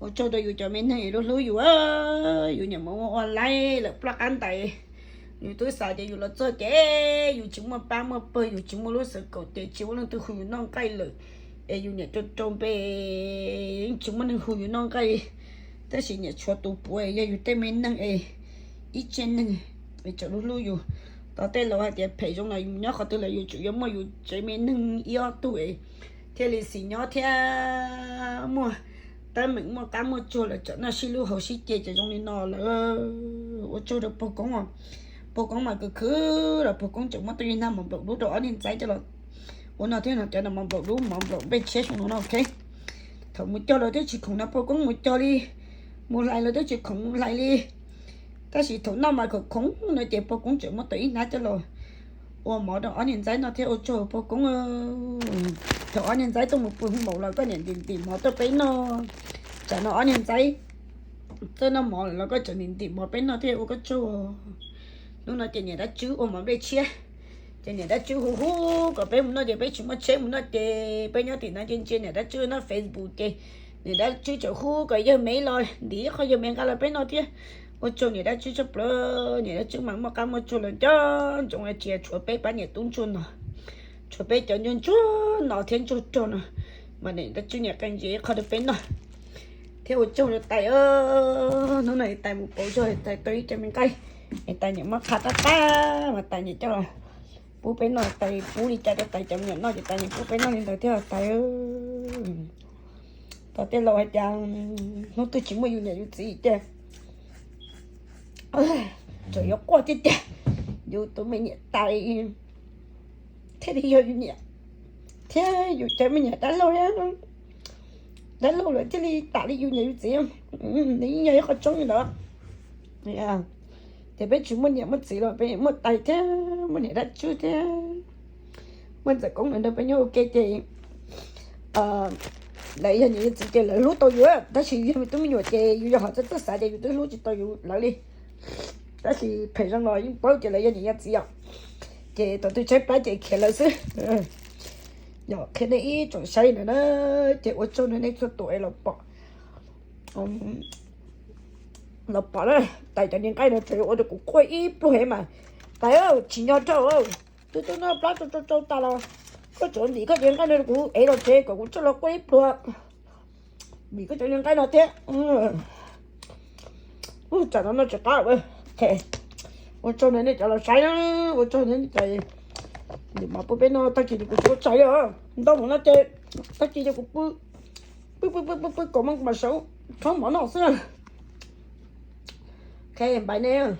Ua tsaug rau yus cov me neeg es hlub hlub yus, yus niam mus ua laib lawm ploj qab ntais, yus twb xav tias yus los txog ces yus tsis muaj pab muaj pawg, yus tsis muaj lub xwm kaum ces tsis muaj leej twg hu yus noj nqaij lawm, es yus niam rau rau npe yeej tsis muaj neeg hu yus noj nqaij, tab sis niam tshuav tus puav yog yus tej me neeg es ib tse neeg es tseem hlub hlub yus. Tau tej laus hais tias phem zoo los yus nyob qhov twg los yus tseem yuav muaj yus tsev me neeg ib ob tug es thiaj li xis nyob thiab muaj teeb meem muaj qab muaj tsuag lawm tseem noj sib hlub haus sib ce ces zoo li no lawm. Ua tsaug rau pog koob os, pog koob mas khwv khwv los pog koob tseem muab tau ib hnab mov nplaum dub rau ob niag ntxaib coj los ua no thiab no, cov no mov nplaum dub mov nplaum nplej tshiab xyoo no no ok. Thaum mus cog los twb tsis khoom no pog koob mus cog li, mus hlais los twb tsis khoom mus hlais li, tab sis thaum noj mas khoom khoom no ces pog koob tseem muab tau ib hnab coj los ua mov rau ob niag ntxaib noj thiab. Ua tsaug pog koob, thaum ob niag ntxaib tuaj mus pw hmo los koj niam ntim ntim mov tuaj peb noj, tsam no ob niag ntxaib txawj noj mov lawm los koj tseem ntim ntim mov peb noj thiab ua koj tsaug. Hnub no ces niam dab tswb ua mov nplej tshiab, ces niam dab tswb hu hu kom peb mus noj ces peb tsis muaj tsheb mus noj ces peb nyob tim no ces ntsia niam dab tswb noj Facebook ces niam dab tswb tseem hu kom yawg me los ntim ib qho yawg me nqa los peb noj thiab. Ua tsaug niam dab tswb tshaj plaws, niam dab tswb mas muaj qab muaj tsuag los nco ntsoov tsis tshuav peb pab niam tub ntsuag no, tshuav peb cov ntsuag ntsuag no thiab ntsuag rog no, mas niam dab tswb niam qee ntsis ib qho rau peb noj thiab. Ua tsaug rau tais, hnub no tais mus pauv zog tais tau ib co me nqaij, tais niam muab qha tab tab mas tais niam coj los pub peb noj, tais pub li cas rau tais cov me nyuam noj ces tais niam pub peb noj li ntawd thiab tais. Tau tej laus hais tias hnub twg tsis muaj yus niam yus txiv ces tseem yuav quaj tiag tiag, yus tus me niam tais thiaj li yog yus niam thiab yus cov me nyuam dab laug, dab laug lawm thiaj li tam li yus niam yus txiv. Nws yeej yog ib qho tseeb li ntawd. Ces peb tsis muaj niam muaj txiv los peb muaj tais thiab muaj niam dab tswb thiab muaj ntxawm koob nrog peb nyob ua ke ces lawv yog niam yog txiv ces lawv hlub tau yus, tab sis yog me tub me nyuam ces yus yog ho txawj txawj xav ces yus twb hlub tsis tau yus lawv li. Tab sis phem zoo los yeej paub tias lawv yog niam yog txiv os, ces thaum twg tshaib plab ces khiav lawv xwb. Yog qhia nej ib tsoom saib ntawd na, ces ua tsaug nej txhua tus es los pom, los pom na. Tais cov niag nqaij no tseem ua rau kuv quaj ib pluag mas, tais tsis nco rau, twb twb noj plab tsau tsau tas los koj tseem ntim koj cov nqaij no rau kuv ev los tsev kom kuv txhob los quaj ib pluag vim koj cov niag nqaij no thiab. Tsam no no tsis qab. Ua tsaug nej cov los saib na, ua tsaug nej cov, ntim mov pub peb noj tag kis ces kuv tsis ua tsaug li, ntau mus no ces tag kis ces kuv pw pw pw pw pw kaum moos kuv mam sawv rhaub mov noj xwb. Ok, bye nej.